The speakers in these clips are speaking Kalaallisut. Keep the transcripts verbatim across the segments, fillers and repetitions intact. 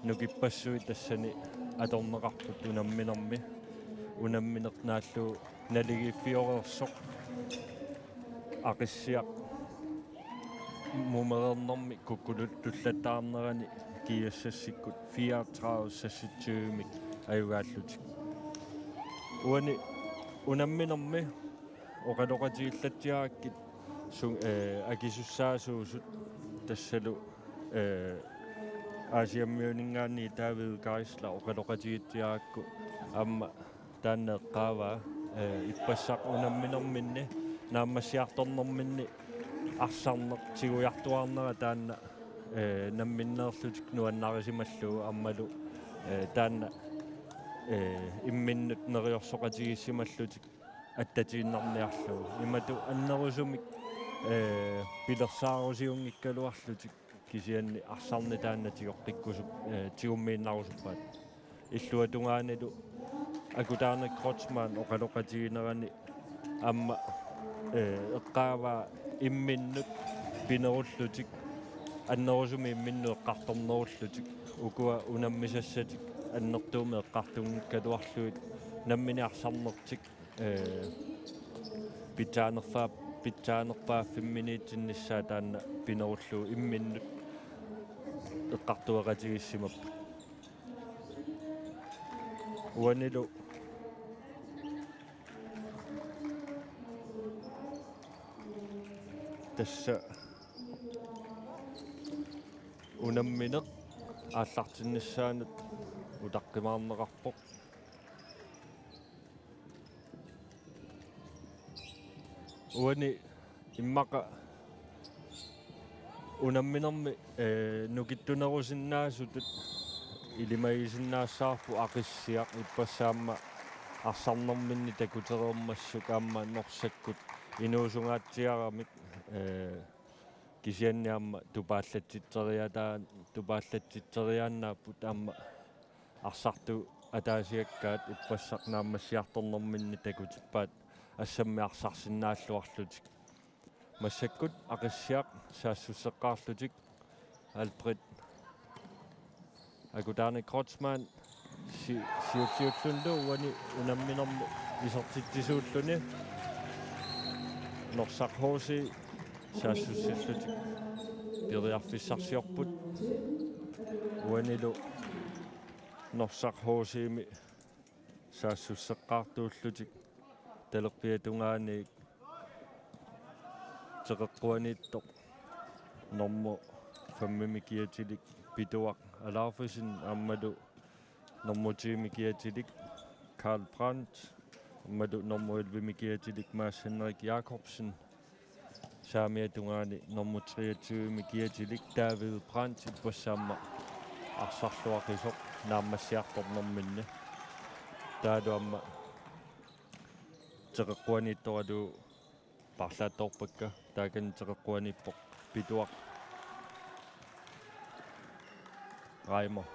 nukippassuit tassani atorneqarput unamminermi. Unammineq naallugu naligiiffioreersoq Aqissiaq mumereernermi kukkuluttullattaarnerani G S S-ikkut fireogtredive seksogtyve-mik ajugaallutik. Uani unamminermi oqaloqatigillatsiarakkit su-, eh, akisussaasuusut tassalu, eh, Aasiammiuninngaanniit David Geisler oqaloqatigitsiarakku aamma taanna eqqaavaa, eh, ippassaq unamminerminni naammassiartornerminni arsarneq tigujartuaarnera taanna, eh, namminneerlutik nuannarisimallugu aammalu, eh, taanna, eh, imminnut neriorsoqatigiissimallutik attatiinnarniarlugu. Imatut annerusumik, eh, pilersaarusiunngikkaluarlutik kisianni arsarneq taanna tigoqqikkusup-, eh, tigummiinnarusuppaat. Illuatungaanilu Akutaarneq Kreutzmann oqaloqatiginerani aamma, eh, eqqaavaa imminnut pinerullutik annerusumik imminnut eqqartornerullutik ukua unammisassatik annertuumik eqqartunngikkaluarlugit nammineq arsarnertik, eh, pitsaanerfaa-, pitsaanerpaaffimminiitsinnissaa taanna pinerullugu imminnut eqqartueqatigiissimapput. Uanilu tassa unammineq aallartinnissaanut utaqqimaarneqarpoq. Uani immaqa unamminermi, eh, nukittunerusinnaasutut ilimagisinnaassavarput Aqissiaq ippassaq aamma arsarnerminni takutereermassuk aamma Norsakkut inuusungaatsiaramik, eh, kisianni aamma tupaallatsitseriataa-, tupaallatsitseriaannaapput aamma arsartut ataasiakkaat ippassaq naammassiartornerminni takutippaat assammik arsarsinnaalluarlutik. Massakkut Aqissiaq saassusseqqaarlutik Albert Akutaarneq Kreutzmann si-, siutsiullunilu uani unamminermi isertitsisuulluni Norsaq H C saassussillutik periarfissarsiorput. Uanilu Norsaq H C-mi saassusseqqaartuullutik talerpiata tungaaniit teqeqquaniittoq normu fem-imi kiatilik Pituaq Alaufesen aammalu normu ti-mi kiatilik Karl Brandt aammalu normu elleve-mi kiatilik Mads Henrik Jakobsen. Saamiata tungaani normu treogtyve-mi kiatilik David Brandt ippassaq aamma arsarluaqisoq naammassiartornerminni. Taavalu aamma teqeqquaniittoralugu paarlaattoorpakka, taakani teqeqquaniippoq Pituaq Reimer.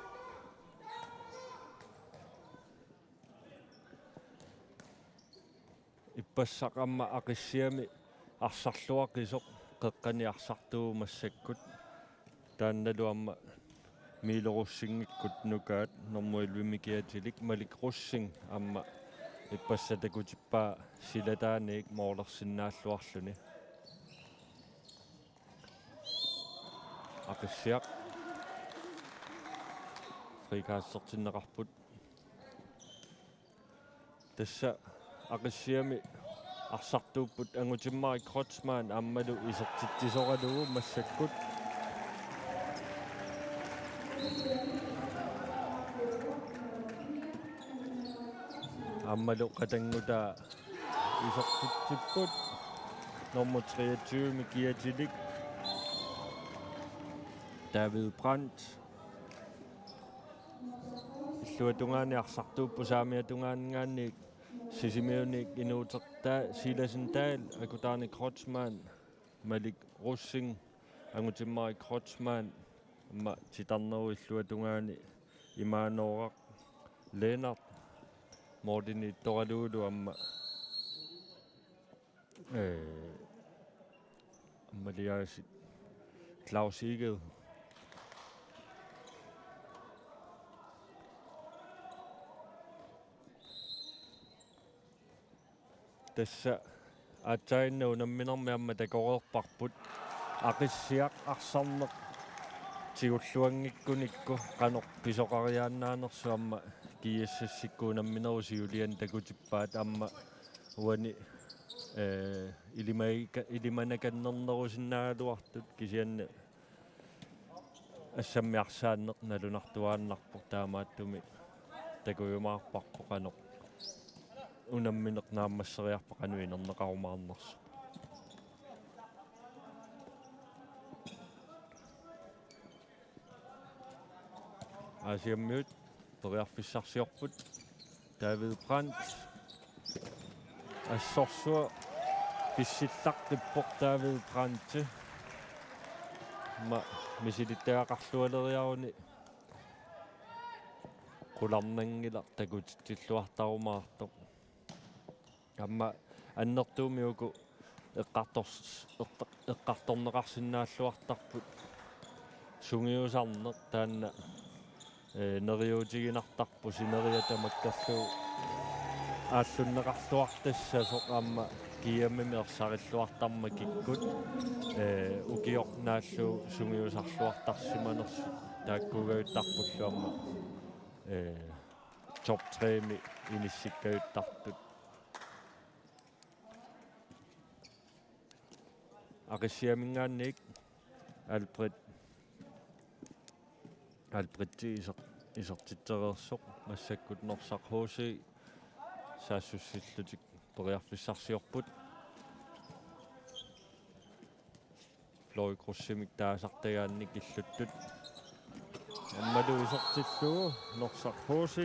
Ippassaq aamma Aqissiami arsarluaqisoq qeqqani arsartuuvoq massakkut. Taannalu aamma Milo Rossingikkut nukaat normu elleve-mi kiatilik Malik Rosing aamma ippassaq takutippaa silataaniit moolersinnaalluarluni. Aqissiaq frikastertinneqarput. Tassa Aqissiami arsartuupput Angutimmarik Kreutzmann aammalu isertitsisoralugu massakkut. Aammalu qatanngutaa isertitsipput normu treogtyve-mi kiatilik David Brandt. Illuatungaani arsartuupput saamiata tungaaninngaanniit Sisimiuniit Inuutertaa Silasen Dahl, Akutaarneq Kreutzmann, Malik Rosing, Angutimmarik Kreutzmann, aamma titarnerup illuatungaani Imaanooraq Lennert, mooriniittoralugulu aamma, eh, aamma Elias Claus Egede. Tassa aatsaannguaq unamminermi aamma takoreerparput. Aqissiaq arsarneq tigulluanngikkunikku qanoq pisoqariaannaanersoq aamma GSS-ikkut unamminerup siuliani takutippaat aamma uani, eh, ilimai-, ilimanakannernerusinnaagaluartut kisianni assammi arsaanneq nalunartuaannarpoq taamaattumik takujumaarparput qanoq unammineq naammasseriarpat qanoq inerneqarumaarnersoq. Aasiammiut periarfissarsiorput. David Brandt. Assorsuaq pissillartippoq David Brandt. Ma misilittagaqarlualeriaruni qularnanngilaq takutitsilluartarumaartoq. Aamma annertuumik uku eqqartors-, eqqa-, eqqartorneqarsinnaalluartarput sungiusarneq taanna, eh, neriuutiginartarpoq sineriak tamakkerlugu aallunneqarluartassasoq aamma G M-imi ersarilluartarmat kikkut, eh, ukioq naallugu sungiusarluartarsimanersut taakkuugajuttarpullu aamma, eh, top tre-mi inissikkajuttartut. Aqissiaminngaanniit Albert, Albert iser-, isertitsereersoq massakkut Norsaq H C saassussillutik periarfissarsiorput. Fløj Krussimik taasartagaannik illuttut. Aammalu isertillugu Norsaq H C.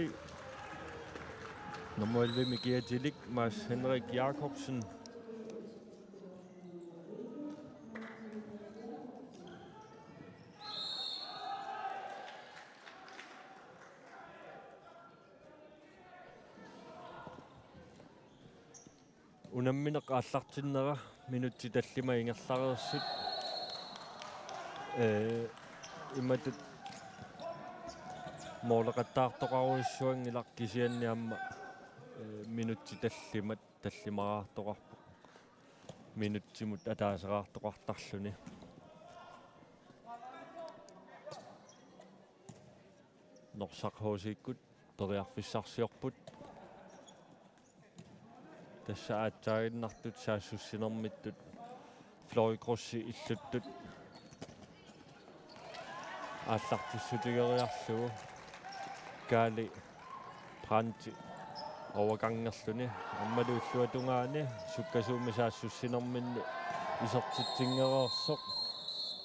Nummer elleve-mi kiatilik Mads Henrik Jakobsen. Unammineq aallartinnera minutsit tallimat ingerlareersut. Ee, imatut mooleqattaartoqarujussuanngilaq kisianni aamma, ee, minutsit tallimat tallimaraartoqarpoq. Minutsimut ataaseraartoqartarluni. Norsaq H C-kkut periarfissarsiorput. Tassa aatsaaginnartut saassussinermittut Fløj Krussi illuttut aallartissutigeriarlugu Kaali Brandti overgangerluni aammalu illuatungaani sukkasuumik saassussinerminni isertitsinngereersoq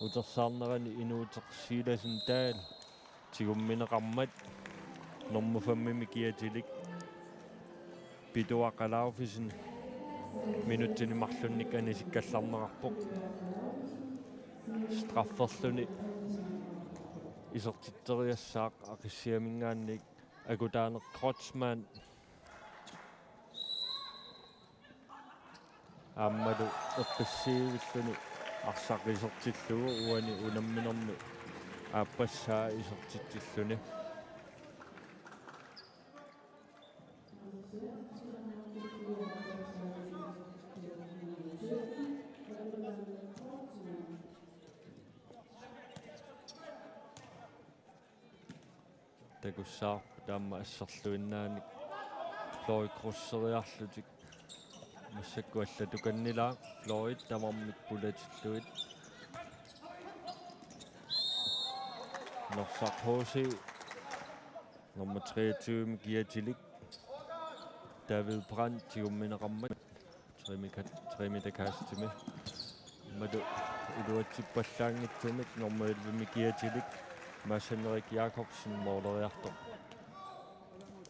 utersaarnerani Inuuteq Silasen Dahl tigummineqarmat. Nummer fem-imi kiatilik Pituaq Alaufesen minutsini marlunnik anisikkallarneqarpoq. Strafferluni isertitseriassaaq Aqissiaminngaanniit Akutaaneq Kreutzmann. Aammalu eqqissiivilluni arsaq isertillugu uani unamminermi aappassaa isertitsilluni. Takussavarput aamma asserluinnaanik Fløj Krusseriarlutik massakkut allatukannilaaq Fløjit tamarmik pulatillugit. Norsaq H C nummer treogtyve-mi kiatilik David Brandt tigummineqarmat. Tremika-, tremitakastimi. Aammalu iluatsippallaanngitsumik nummer elleve-mi kiatilik Mads Henrik Jakobsen mooleriartoq.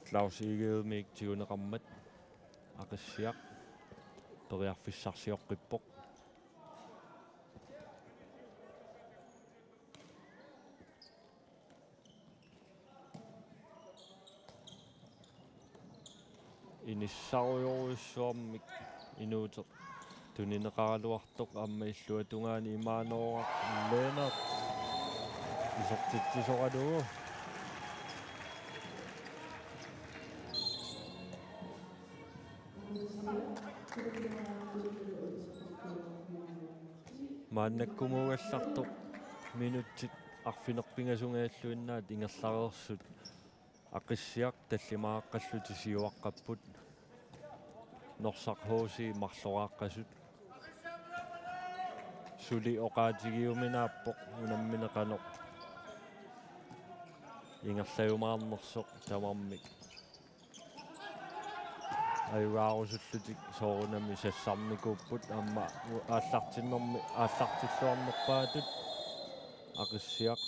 Claus Egedemik tiguneqarmat Aqissiaq periarfissarsioqqippoq. Inissarujorujussuarmik Inuuteq tunineqaraluartoq aamma illuatungaani Imaanooraq Lennert isertitsisoralugu. Maannakkumuugallartoq minutsit arfineq-pingasungajalluinnaat ingerlareersut Aqissiaq tallimaaqqallutik siuaqqapput. Norsaq H C marloraaqqasut. Suli oqaatigiuminaappoq unammineq qanoq ingerlajumaarnersoq tamarmik. Ajugaarusullutik soorunami sassarnikuupput aamma u-, aallartinnermi aallartilluarnerpaatut Aqissiaq.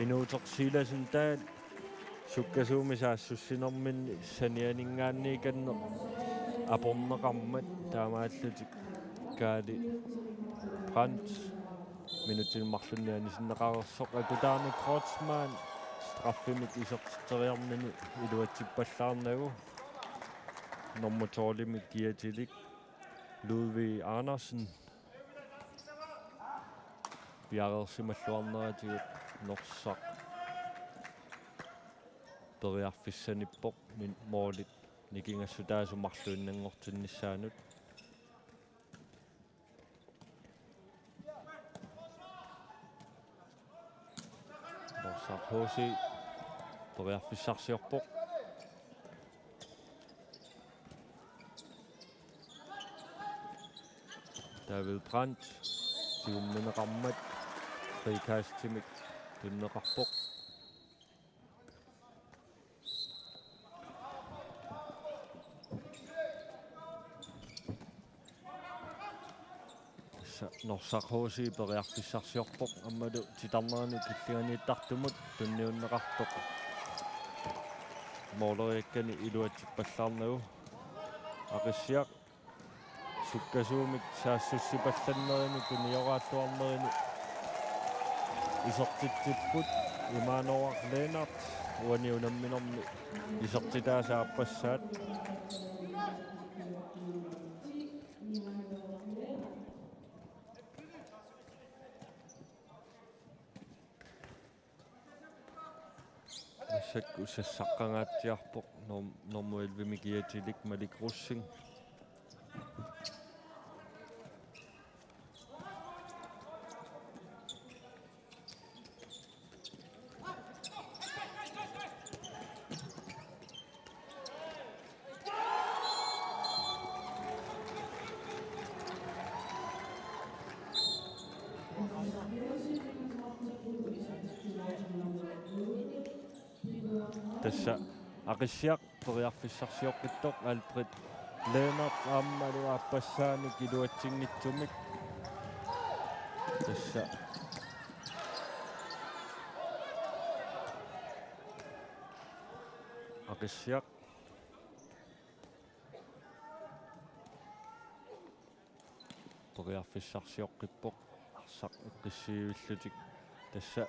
Inuuteq Silasen Dahl sukkasuumik saassussinerminni sanianinngaanniikanneq aporneqarmat taamaallutik Kaali Brandt minutsini marlunni anisinneqareersoq Akutaani Kreutzmann straffimik isertitseriarnini iluatsippallaarnagu. Nummer tolvimik kiatilik Ludvig Andersen. Piareersimalluarneratigut Norsaq periarfissanippoq min-, målit nikingassutaasut marluinnanngortinnissaannut. Norsaq H C periarfissarsiorpoq. David Brandt tigummineqarmat frikastimik tunineqarpoq. Tassa Norsaq H C periarfissarsiorpoq aammalu titarnerani killinganiittartumut tunniunneqartoq. Måleriakkani iluatsippallaarnagu. Aqissiaq sukkasuumik saassussipallannerini tunioraalluarnerini isertitsipput Immanuaq Lennert uani unamminermi isertitaasa aappassaat. Massakkut sassaqqangaatsiarpoq norm-, normu ellevemi kiatilik Malik Rosing. Tassa Aqissiaq periarfissarsioqqittoq Albert Lennert aammalu aappassaanik iluatsinngitsumik. Tassa Aqissiaq periarfissarsioqqippoq arsaq eqqissiivillutik. Tassa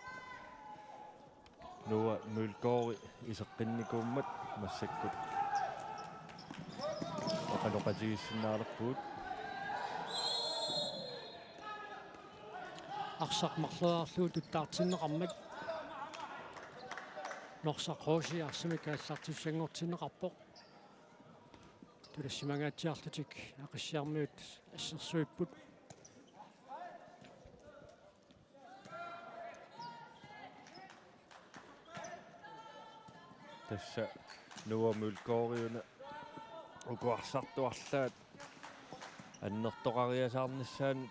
Noah Mølgaard iseqqinnikuummat massakkut oqaloqatigiissinnaalerpugut. Arsaq marloriarlugu tuttaartinneqarmat Norsaq H C arsamik aallartissanngortinneqarpoq. Tulassimangaatsiarlutik Aqissiarmiut assersuipput. Tassa Noah Mølgaard una uku arsartuarlaat annertoqariasaarnissaanut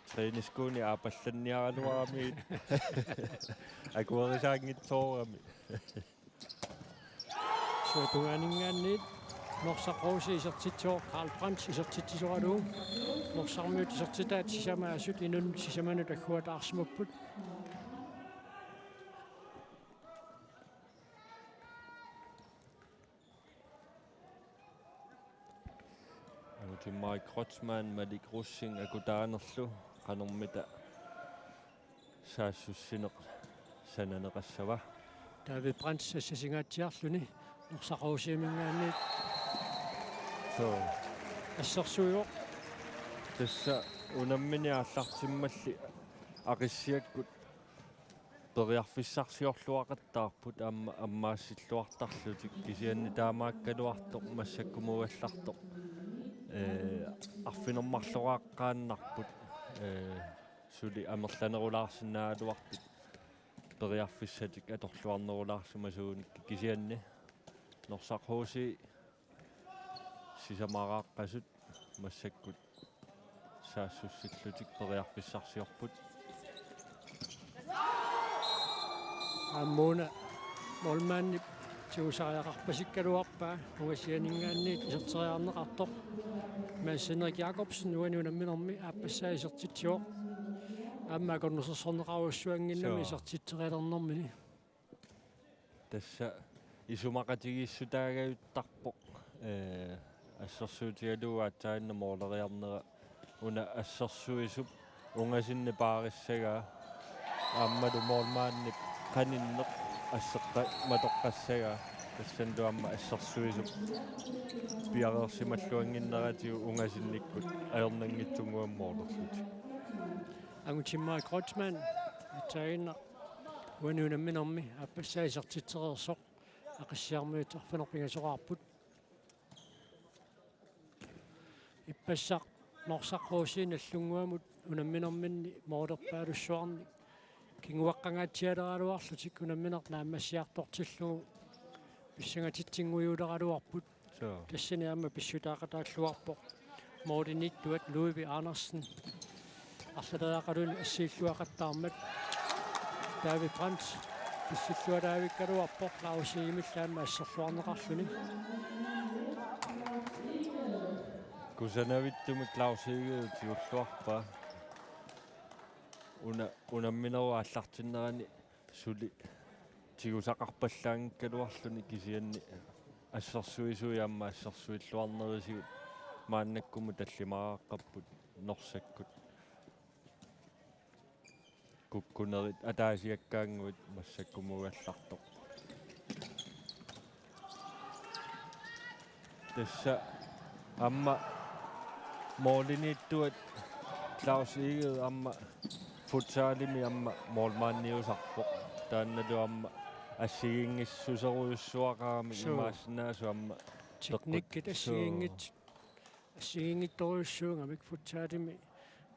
træningsskuuni aapallanniaraluaramiuk akuerisaanngitsoorami. Suatungaaninngaanniit Norsaq H C isertitsivoq, Karl Brandt isertitsisoralugu. Norsarmiut isertitaat sisamaasut inunnut sisamanut agguataarsimapput. Aamma Mike Kreutzmann, Malik Rosing akutaanerlu qanormita saassussineq sananeqassava. David Brandt sassasingaatsiarluni Norsaq H C-minngaanniit. Soo. Assersuivoq. Tassa unammini aallartimmalli Aqissiakkut periarfissarsiorluaqattaarput aamma ammaassiilluartarlutik, kisianni taamaakkaluartoq massakkumuugallartoq, ee, arfineq-marloqaaqqaannarput, ee, suli amerlanerulaarsinnaagaluartut periarfissatik atorluarnerulaarsimasuunik, kisianni Norsaq H C sisamaraaqqasut massakkut saassussillutik periarfissarsiorput. Aamma una målmandip tigusariaqarpasikkaluarpaa ungasianinngaanniit iserteriarneqartoq. Mads Henrik Jacobsen uani unamminermi aappassaa isertitsivoq. Aamma akornusersorneqarujussuannginnami Sure. isertitserialernermini. Tassa isumaqatigiissutaagajuttarpoq, ee, assersuutigalugu aatsaannguaq mooleriarnera, una assersuisup ungasinneq paarissagaa aammalu målmandip qaninneq asseqqamatoqqassagaa, tassanilu aamma assersuisup piareersimalluannginneratigut ungasinnikkut ajornanngitsunnguamik moolerlutik. Angutimmarik Kreutzmann aatsaannguaq uani unamminermi aappassaa isertitsereersoq Aqissiarmiut arfineq-pingasoqarput. Ippassaq Norsaq H C Nagdlunguamut unamminerminni moolerpaalussuarnik kinguaqqangaatsialeraluarlutik unammineq naammassiartortillugu pissangatitsinngujuleraluarput. Sure. Tassani aamma pissutaaqataalluarpoq målimiittuat Ludvig Andersen arlaleriarluni assiilluaqattaarmat. David Brandt pissilluaraavikkaluarpoq Claus Egedemillu aamma asserluarneqarluni. Kusanavittumik Claus Egede tigulluarpaa. Una-, unamminerup aallartinnerani suli tigusaqarpallaanngikkaluarluni, kisianni assersuisui aamma assersuilluarnerisigut maannakkumut tallimaaqqapput Norsakkut. Kukkunerit ataasiakkaannguit massakkumuugallartoq. Tassa aamma målimiittuat Claus Egede aamma futsalimi aamma målmandiusarpoq. Taannalu aamma assigiinngissuserujussuaqarami Suu. Imaassinnaavoq aamma teknikkit peqqut-, assigiinngit-, suu. Assigiinngitsorujussuugamik futsalimi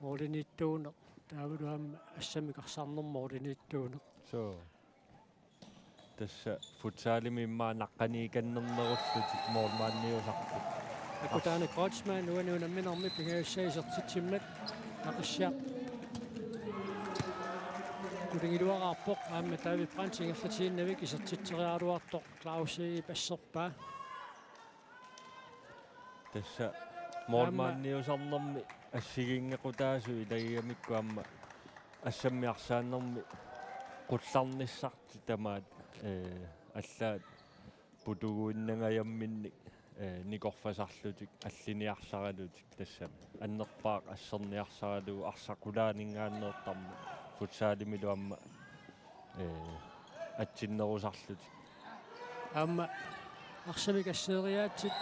målimiittuuneq. Taavalu aamma assammik arsarnermik målimiittuuneq. Suu. Tassa futsalimi immaqa naqqaniikannernerullutik målmandiusarput. Akutaane Kreutzmann uani unamminermi pingajussaa isertitsimmat Aqissiaq qulingiluaraarpoq aamma David Brandt ingerlatiinnavik isertitseriaraluartoq Claus Egedep asserpaa. Tassa målmandiusarnermi assigiinngequtaasut ilagigamikku aamma assammik arsaannermi qullarnissartik tamaat, ee, allaat putuguinnangajamminnik, ee, nikorfasarlutik alliniarsaralutik tassami. Annerpaaq asserniarsaralugu arsaq qulaaninngaanneertarmat futsalimilu aamma ee, atsinnerusarlutik. Aamma arsamik asseeriaatsit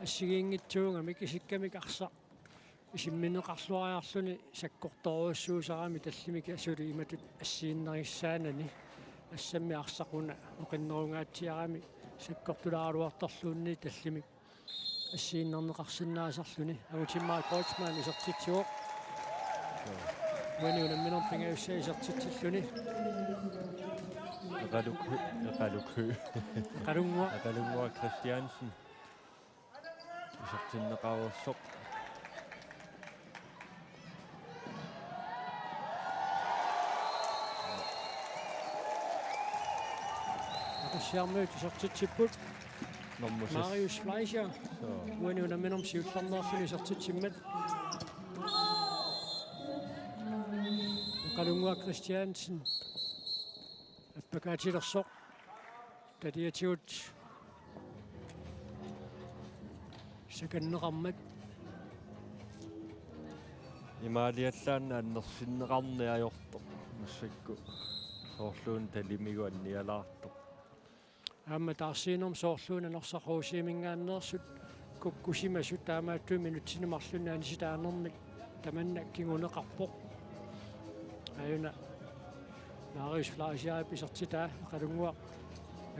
assigiinngitsuugamik isikkamik arsaq isimmineqarluariarluni sakkortoorujussuusarami tallimat asuli imatut assiinnarissaanani assammik arsaq una oqinnerungaatsiarami sakkortulaaraluartorluunniit tallimat assiinnarneqarsinnaasarluni. Angutimmarik Kreutzmann isertitsivoq. Uani unamminermi pingajussaa isertitsilluni. Eqaluk-, Eqaluk-, Eqalunnguaq. Eqalunnguaq Christiansen. Isertinneqareersoq. Aqissiarmiut isertitsipput. Nummer seks. Marius Fleischer. Suu. Uani unamminermi siullernerluni isertitsimmat. Eqalunnguaq Christiansen. Appakaatilersoq. Tatiatigut sakanneqarmat. Imaaliallaannaq annersinneqarneq ajortoq. Massakkut soorluuna talimigut annialaartoq. Aamma taarsiinermi soorluuna Norsaq H C-minngaanneersut kukkusimasut taamaattumik minutsini marlunni anisitaanermik tamanna kinguneqarpoq. Aajuna Marius Fleischerip isertitaa Eqalunnguaq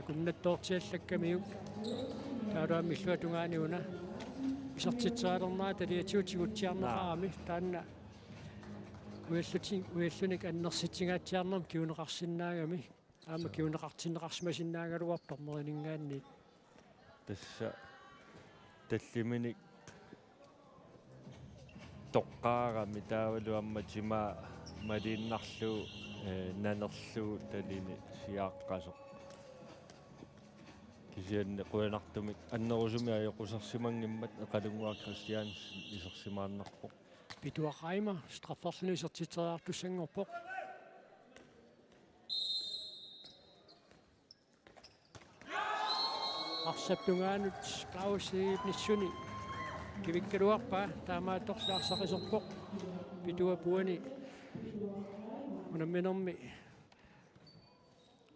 akunnattoortiallakkamiuk. Taavalu aamma illuatungaani una isertitseriarnerata taliatigut tigutsiarneqarami. Taanna ujallutik, ujallutik annersitsinngaatsiarnermik kinguneqarsinnaagami. Aamma kinguneqartinneqarsimasinnaagaluarpoq dommeriningaanniit. Tassa tallimanik toqqaarami taavalu aamma timaa maliinnarlugu, eh, nanerlugu talini siaaqqasoq. Kisianni qujanartumik annerusumik ajoqusersimanngimmat Eqalunnguaq Kristiansen isersimaannarpoq. Pituaq Reimer strafferluni isertitseriartussanngorpoq. Arsap tungaanut Claus Ibnissuni kivikkaluarpaa, taamaattorli arsaq iserpoq. Pituap uani unamminermi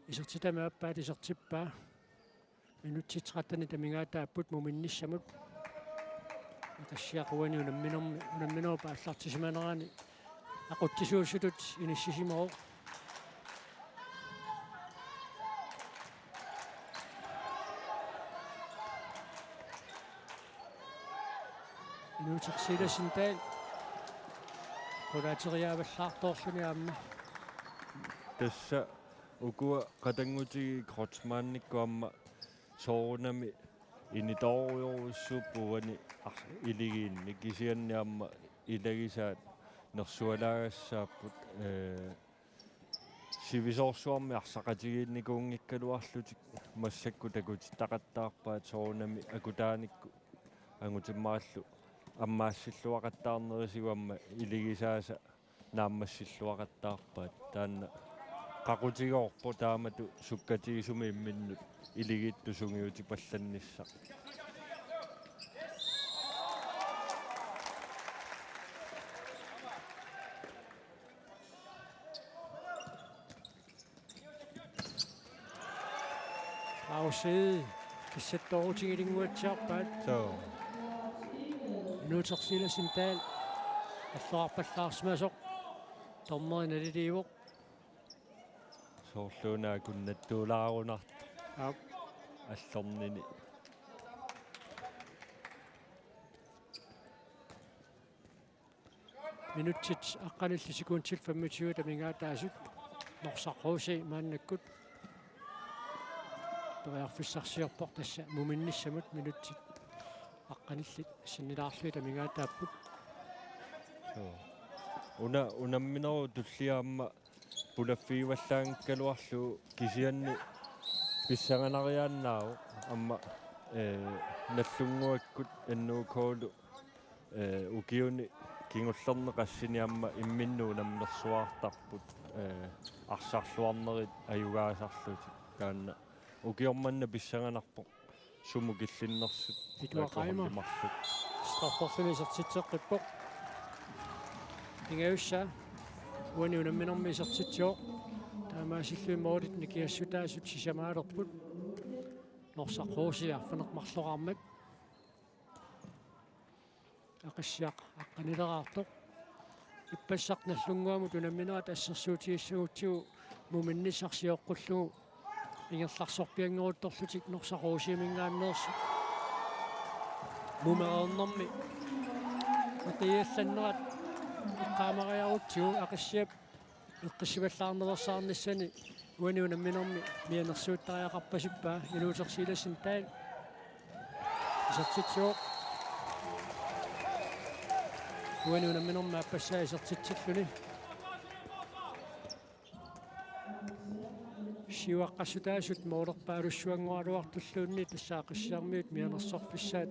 isertitami aappaat isertippaa. Minutsit tretten amigaataapput muminnissamut. Aqissiaq uani unamminermi, unamminerup aallartisimanerani aqutsisuusutut inissisimavoq. Inuuteq Silas Dahl qulaateriaavallaartoorluni aamma. Tassa ukua qatanngutigiit Kreutzmannikkut aamma soorunami initoorujorujussuupput uani ar-, iligiinni, kisianni aamma ilagisaat nersualaagassaapput, eh, sivisoorsuarmi arsaqatigiinnikuunngikkaluarlutik massakkut takutittaqattaarpaat soorunami akutaanikkut angutimmaarlu ammaassilluaqattaarnerisigut aamma iligisaasa naammassilluaqattaarpaat. Taanna qaqutigoorpoq taamatut sukkatigisumik imminnut iligiittut sungiutipallannissaq. Claus Egede kissattoorutigilinnguatsiarpaat. Soo. Inuuteq Silas Dahl allorarpallaarsimasoq dommeri naliliivoq. Soorluuna akunnattuulaarunartoq. Aap. Allornini. Minutsit aqqanillit sekundit femogtyve amigaataasut. Norsaq H C maannakkut periarfissarsiorpoq tassa muminnissamut, minutsit aqqanillit sinnilaarlugit amigaataapput. Soo. Una, unamminerup tullia aamma pulaffigivallaanngikkaluarlugu, kisianni pissanganariaannaavoq aamma, eh, Nagdlunguakkut N O K-lu, eh, ukiuni kingullerni qassini aamma imminnut unammersuartarput, eh, arsarluarnerit ajugaasarlutik. Taanna ukioq manna pissanganarpoq sumut killinnersut. Pituaq Reimer. Alkoholimarluk. Strafferluni isertitseqqippoq. Pingajussaa uani unamminermi isertitsivoq. Taamaasilluni målit nikingassutaasut sisamaalerput. Norsaq H C arfineq-marloraarmat. Aqissiaq aqqanileraartoq. Ippassaq Nagdlunguamut unamminerat assersuutigissagutsigu muminnissaq sioqqullugu ingerlarsorpianngoruttorlutik Norsaq H C-minngaanneersut. Mumereernermi eqiallannerat eqqaamariarutsigu Aqissiap eqqissivallaarnersaarnissani uani unamminermi mianersuuttariaqarpasippaa. Inuuteq Silas Dahl isertitsivoq. Uani unamminermi aappassaa isertitsilluni. Siuaqqassutaasut målerpaalussuanngoraluartulluunniit tassa Aqissiarmiut mianersorfissaat.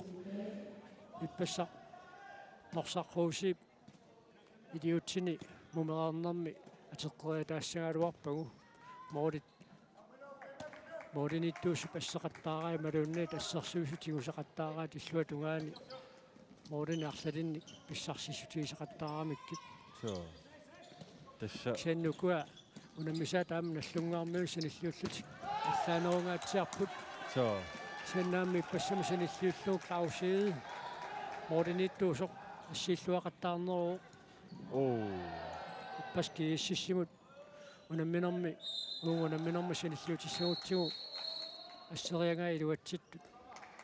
Ippassaq Norsaq H C-p iliutsini mumereernermi ateqqeriataassagaluarpagu. Målit, måliniittuusup asseqattaarai imaluunniit assersuisut tigusaqattaaraat illuatungaani målinik arlalinnik pissarsissutigisaqattaaramikkit. Soo. Tassa. Kisianni ukua unammisaat aamma Nagdlunguarmiut sanilliullutik allaanerungaatsiarput. Soo. Kisianni aamma ippassami sanilliullugu Claus Egede måliniittuusoq assiilluaqattaarneruvoq. Oo. Ippassaq G S S-imut Unamminermi, uunga unamminermi sanilliutissagutsigu asseriagai iluatsittut.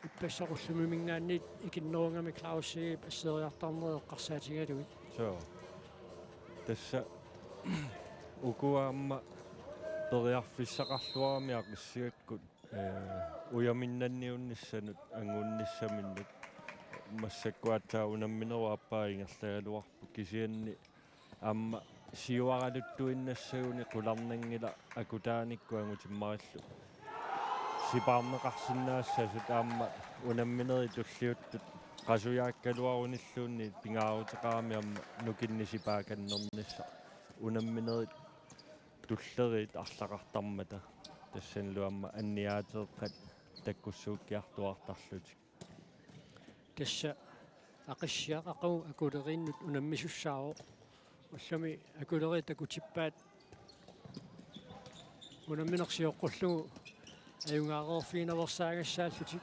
Ippassaq ullumiminngaanniit ikinnerugami Claus Egedep asseriartarnerit eqqarsaatigalugit. Soo. Tassa uku aamma periarfissaqarluarami Aqissiakkut, ee, ujaminnanniunnissanut angunnissaminnut. Massakkut aatsaat unamminerup aappaa ingerlagaluarpoq, kisianni aamma siuaraluttuinnassaguni qularnanngilaq akutaanikkut angutimmarillu sipaarneqarsinnaassasut aamma unamminerit tulliuttut qasujaakkaluarunilluunniit pingaaruteqarami aamma nukinnik sipaakannernissaq unamminerit tulleriit arlaqartarmata, tassanilu aamma anniaateeqqat takkussuukkiartuaartarlutik. Tassa Aqissiaq aqagu Akuleriinnut unammisussaavoq. Ullumi Akuleriit takutippaat unammineq sioqqullugu ajugaareerfiginaveersaagassaallutik.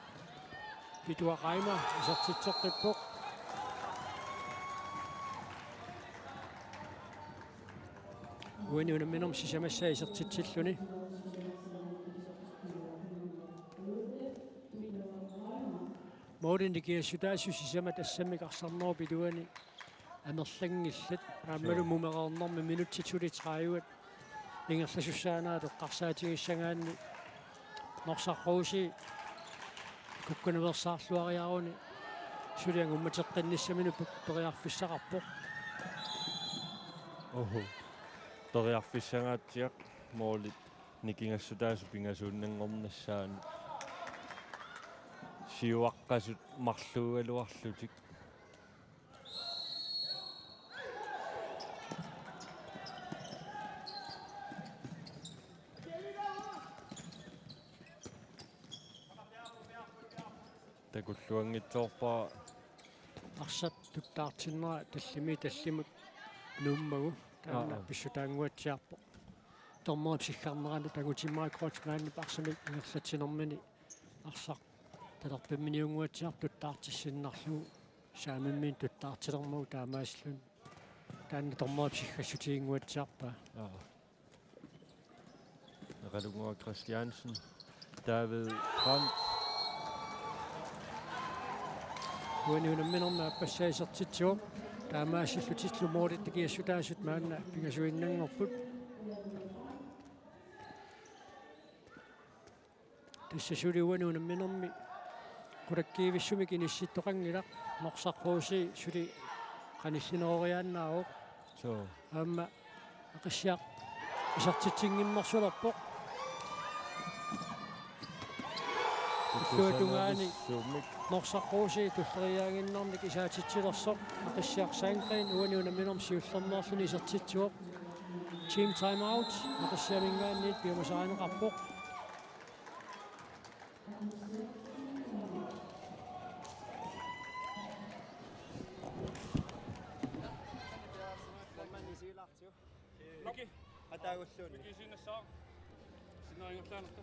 Pituaq Reimer isertitseqqippoq. Uani unamminermi sisamassaa isertitsilluni. Målini nikingassutaasut sisamat assammik arsarnerup iluani amerlanngillat. Aammalu Sure. mumereernermi minutsit suli tredive ingerlasussaanerat eqqarsaatigissagaanni Norsaq Rosii kukkunaveersaarluariaruni suli angummateqqinnissaminut pe-, periarfissaqarpoq. Oho. Periarfissangaatsiaq målit nikingassutaasut pingasuinnanngornissaannut. Siuaqqasut marluugaluarlutik. Takulluanngitsoorpara. Arsaq tuttaartinnera tallimi tallimut nuummagu taanna Aa, aa. pissutaannguatsiarpoq. Dommerip siggarneranut angutimmarik Kreutzmannip arsamik ingerlatsinermini arsaq talerpimminiunnguatsiarpoq tuttaartissinnarlugu, saamimmiit tuttaartilermagu taamaasilluni. Taanna dommerip siggassutiginnguatsiarpaa. Aa. Naqalunnguaq Christiansen. David Brandt. Uani unamminermi aappassaa isertitsivoq. Taamaasillutillu målit nikingassutaasut maanna pingasuinnanngorput. Tassa suli uani unamminermi qulakkiivissumik inissittoqanngilaq, Norsaq Rosii suli qanillineroriaannaavoq. Soo. Aamma Aqissiaq isertitsinngimmersulerpoq. Illuatungaani Norsaq Rosii tulleriiaaginnarnik isaatitsilersoq Aqissiaq Sandgreen uani unamminermi siullermeerluni isertitsivoq. Team timeout, Aqissiaminngaanniit piumasarineqarpoq. Miki. Ataagulluunniit. Miki isiinnassaaq. Sinneringerlaanarta.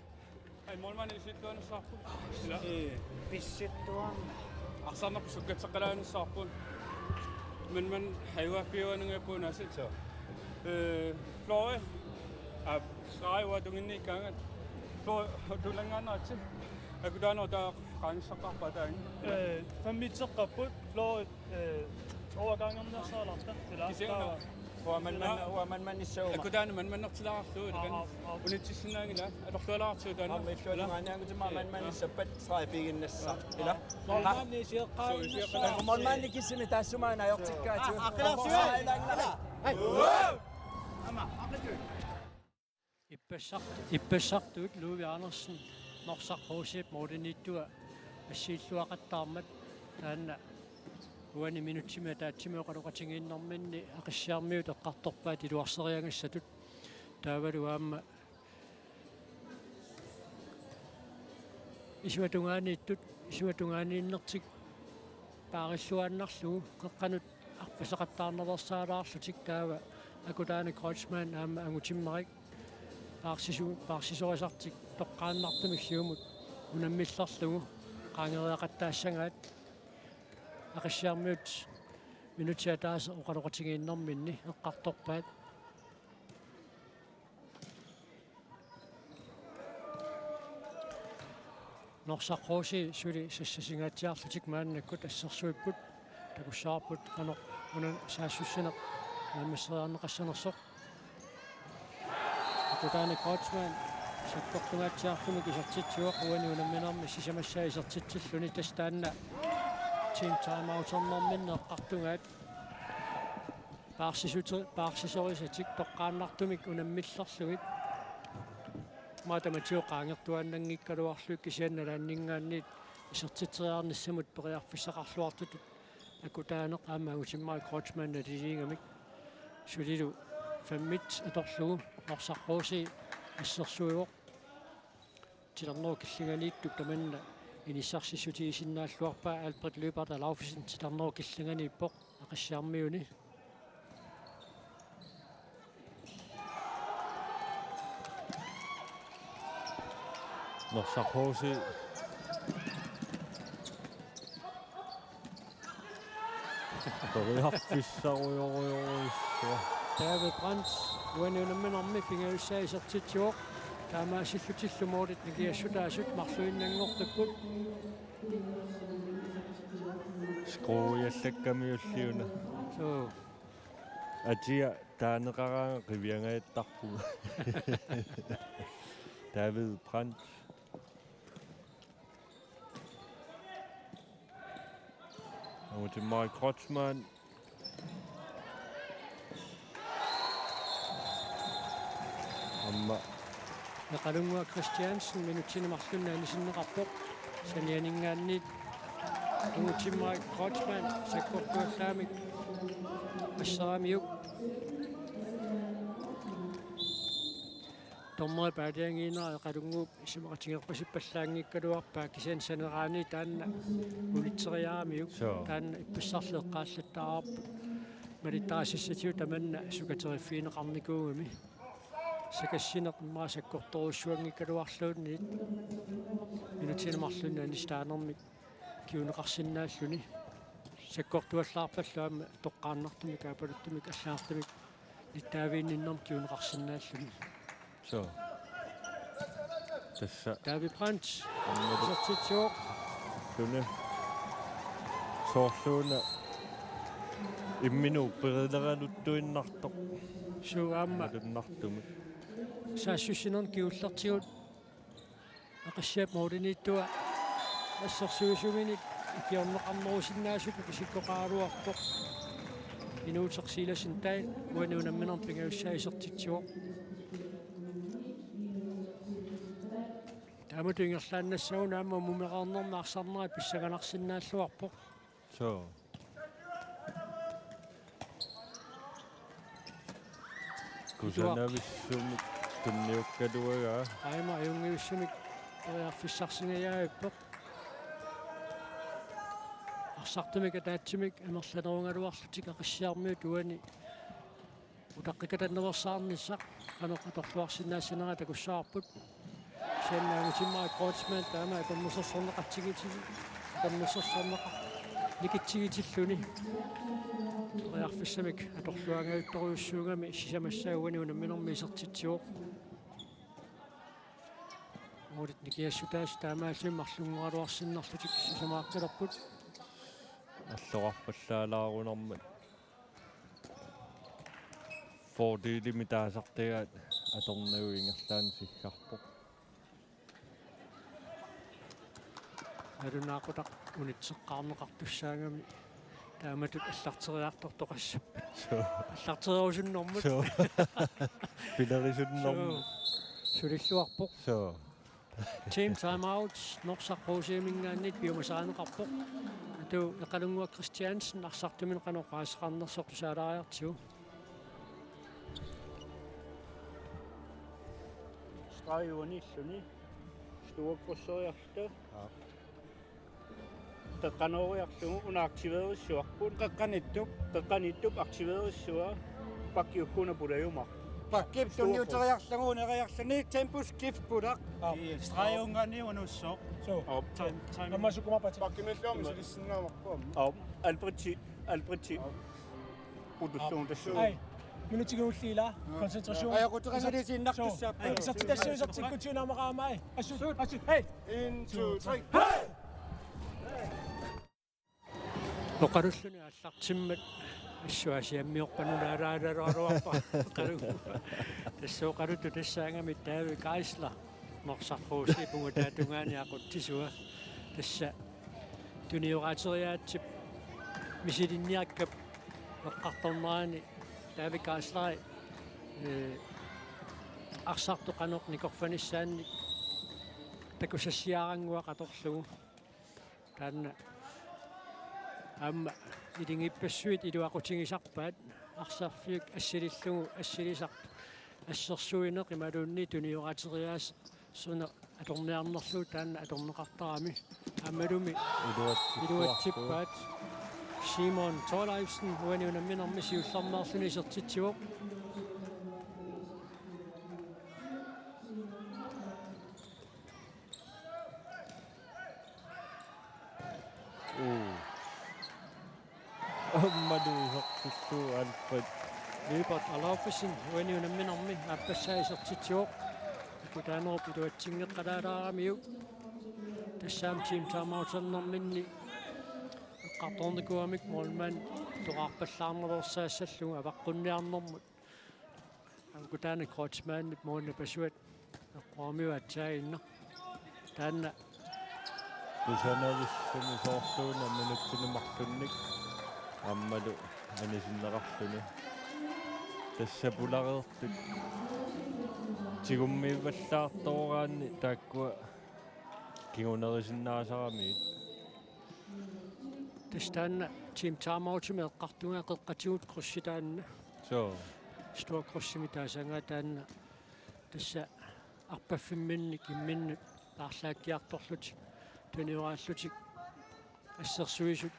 Ai, målmandi isiilluaannassaarput. Ila. Ee, pissuttuarna. Arsarnerput sukkatseqqalaanissaarput. Men, men, haiva piuanunga puunaasi. Soo. Ee, Flori. Aa, Flori uatunginniikkaangat. Flori, tulanngaannaratsi. Akutaanut taa qaangissaqqaarpaa taanna. Ee, femmitseqqapput, Flori, ee, overgangernersaalaarta. Ila. Kisianni una. Uamanman-, uamanmannissauma. Akutaanut manmannertilaarlugu, ila. Aa, aa, aa. Unitsissinnaanngilaq, atorlualaartigu taanna. Aamma illuatungaani angutimmaat manmannissappat straipiginnassaaq. Ila. Målmandi siuqqaannassaaq. Målmandi kissimi taassumaana ajortikkaatigut. Aa, aa, aa. Ippassart-, ippassartut Louis Andersen, Norsaq Rosiip målimiittua assiilluaqattaarmat, taanna uani minutsimik ataatsimi oqaloqatigiinnerminni Aqissiarmiut eqqartorpaat iluarseriagassatut. Taavalu aamma isuatungaaniittut, isuatungaaniinnertik paarilluaannarlugu qeqqanut arpasaqattaarnaveersaalaarlutik, taava Akutaani Kreutzmann aamma angutimmarik paarsisu-, paarsisorisartik toqqaannartumik siumut unammillerlugu qaangeriaqattaassagaat. Aqissiarmiut minutsit ataaseq oqaloqatigiinnerminni eqqartorpaat. Norsaq H C suli sassasingaatsiarlutik maannakkut assersuipput, takussavarput qanoq una saassussineq naammasseriarneqassanersoq. Atutaani Kreutzmann sakkortungaatsiartumik isertitsivoq, uani unamminermi sisamassaa isertitsilluni, tassa taanna team timeouternerminni eqqartungaat. Paarsisute-, paarsisorisatik toqqaannartumik unammillerlugit. Maatamatiu qaangertuaannanngikkaluarlugit kisianni nalaanninngaanniit isertitseriarnissamut periarfissaqarluartutut akutaaneq aamma Angutimmarik Kreutzmann naliliigamik. Sulilu femmit atorlugu Norsaq H C assersuivoq. Titarnerup killinganiittup tamanna inissarsissutigisinnaallungaarpaa. Albert Lyberth Alaufesen titarnerup killinganiippoq Aqissiarmiuni. Norsaq H C. Periarfissarujorujorujussuaq. David Brandt, uani unamminermi pingajussaa isertitsivoq. Taamaasillutillu målit nikiassutaasut marluinnanngortarput. Skruujallakkamiulliuna. Suu. Atia taaneqaraangat qiviangajattarpunga. David Brandt. Angutimmarik Kreutzmann. Aamma Eqalunnguaq Christiansen minutsini marlunni anisinneqarpoq. Sanianinngaanniit Angutimmarik Kreutzmann sakkortuallaamik asseramiuk. Dommeri paaliangiinera Eqalunnguup isumaqatigeerpasippallaanngikkaluarpaa, kisianni saneraani taanna unitseriaramiuk. Suu. Taanna ippassarli eqqaallattaavarput. Malittarisassatigut tamanna sukateriffigineqarnikuugami. Sakassineq immaqa sakkortorujussuanngikkaluarluunniit minutsini marlunni anissitaanermik kinguneqarsinnaalluni. Sakkortuallaarpallu aamma toqqaannartumik, aapaluttumik, allagartamik nittaaviinninnermik kinguneqarsinnaalluni. Suu. Tassa. David Brandt. Aamma. Isertitsivoq. Tune. Soorluuna imminut upperileraluinnartoq. Suu, aamma. Malunnartumik. Saassussinermi kingullertigut Aqissiap målimiittua assersuisuminik ikiorneqarnerusinnaasutut isikkoqaraluarpoq. Inuuteq Silas Dahl uani unamminermi pingajussaa isertitsivoq. Taamatut ingerlaannassagunik aamma mumereernermi arsarnerat pissanganarsinnaalluarpoq. Suu. Kusanavissumik tunniukkaluagaa. Aamma ajunngivissumik periarfissarsingajaavippoq. Arsartumik ataatsimik amerlanerugaluarlutik Aqissiarmiut uani utaqqikatannaveersaarnissaq qanoq atorluarsinnaassanerat takussavarput. Kisianni Angutimmarik Kreutzmann taama atornersorsorneqartigitit-, atornersorsorneqarnikitsigitilluni. Periarfissamik atorluaangajuttorujussuugami sisamassaa uani unamminermi isertitsivoq. Målit nikiassutaasut taamaalilluni marlunngoraluarsinnarlutik sisamaaqqalerput. Alloqarpallaalaarunarmat. Fordelimik taasartagaat atornagu ingerlaannaq siggarpoq. Nalunaaqutaq unitseqqaarneqartussaagami taamatut allarteriartortoqassappat. Suu. Allartererusunnermut. Suu. Pilerisunnermut. Suu. Sulilluarpoq. Suu. Team timeout, Norsaq H C-minngaanniit piumasarineqarpoq. Atu Eqalunnguaq Christiansen arsartumini qanoq oqaaseqarnersoq tusaalaariartigu. Streg uaniilluni. Stuakkusseriarluta. Aa. Qeqqanooriarlugu una aktiveerissuarput. Qeqqaniittup. Qeqqaniittup aktiveerissua. Pakki ugguuna pulajumaarpoq. Pakkip tunniuteriarlugu uneriarluni tempo skift pulaq. Aa. Yes. Streg unngaanniit unussoq. Suu. Aa. Time, time. Aamma sukumaarpati. Pakkimiilluarmi sulissinnaavarput aamma. Aa. Alberti, Alberti. Aa. Putullugu tassa. Ai. Minutsigulliila. Koncentration. Ajoquteqanngilisiinnartussaapput. Isertitassiuisartikkutsuunaamaqaamai. Assut, assut, hej. En, to, tre. Oqalulluni aallartimmat assut Aasiammiorpanu naalaaraluarpa qalu. Tassa oqaluttoq tassaagami David Geisler Norsaq H C-p ungataatungaani aqutsisua. Tassa tunioqaateriaatsip misilinniakkap eqqartornerani David Geisler, eh, arsartoq qanoq nikorfanissaannik takusassiarannguaq atorlugu. Taanna aamma ilingippassuit iluaqutigisarpaat arsarfiup assilillugu assilisartut assersuineq imaluunniit tunioqaateriaaseq suna atorniarnerlugu taanna atorneqartarami aammalumi iluatsippaat. Simon Thorleifsen uani unamminermi siullermeerluni isertitsivoq. Uu. Aammalu isertillugu Alfred. Libert Alaufesen uani unamminermi aappassaa isertitsivoq. Ikutaanerup iluatsinngeqqalaalaaramiuk. Tassaam team timeout-ernerminni eqqartornikuugamik målmand toqarpallaarnersaassallugu avaqqunniarnermut. Angutaana Kreutzmannip målmandip pasuat eqquamiuatsaaginna. Taanna kusanavissumi soorluuna minutsini marlunnik aammalu anisinneqarluni. Tassa pulareertut tigummiivallaartoraanni taakkua kingunerisinnaasaramiit. Tassa taanna team timeoutimi eqqartunga qeqqatigut krydsitaanna. Suu. Store krydsimi taasangaa taanna tassa arpaffimminni kimminnut paarlaakkiartorlutik tunioraallutik assersuisut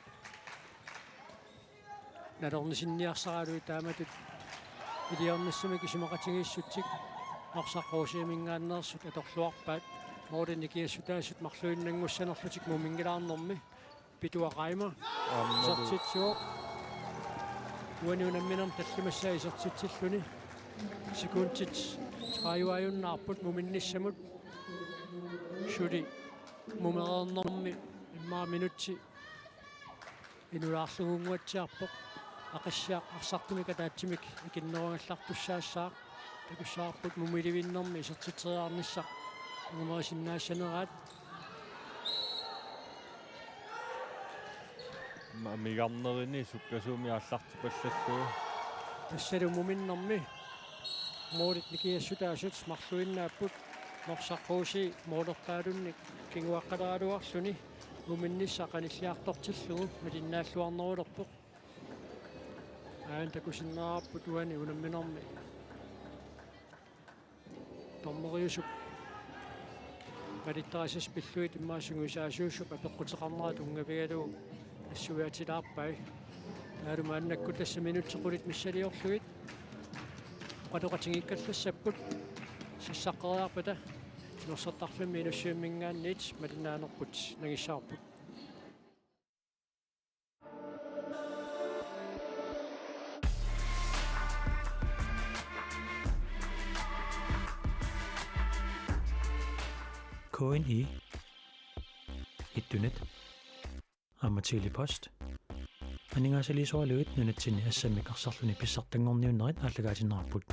nalornisinniarsaraluit taamatut iliornissamik isumaqatigiissutsik Norsaq H C-minngaanneersut atorluarpaat. Målit nikiassutaasut marluinnanngussanerlutik muminngilaarnermi Pituaq Reimer. Aammalu. Isertitsivoq. Uani unamminermi tallimassaa isertitsilluni. Sekundit tredive-ajunnaarput muminnissamut. Suli mumereernermi immaqa minutsi inulaarlugunnguatsiarpoq. Aqissiaq arsartumik ataatsimik ikinnerugallartussaassaaq. Takussavarput mumilivinnermi isertitseriarnissaq angumerisinnaassaneraat. Ma-, amigarnerini sukkasuumik aallartipallallugu. Tassalu muminnermi målit nikiassutaasut marluinnaapput Norsaq H C målerpaalunnik kinguaqqaleraluarluni muminnissaq qanilliartortillugu malinnaalluarnerulerpoq. Aajuna takusinnaavarput uani unamminermi dommeriusup malittarisassat pillugit immaqa sungiusaasuusup apeqquteqarnera tunngavigalugu nassuiaatilaarpai. Taavalu maannakkut tassa minutsit qulit missiliorlugit oqaloqatigiikkallassapput, sassaqqeriarpata timersortarfimmi Inussivimminngaanniit malinnaanerput nangissavarput. K N I, Internet, aamma Tele-Post. Aningaasaliisoraluit nunatsinni assammik arsarluni pissartanngorniunnerit aallakaatinnarput.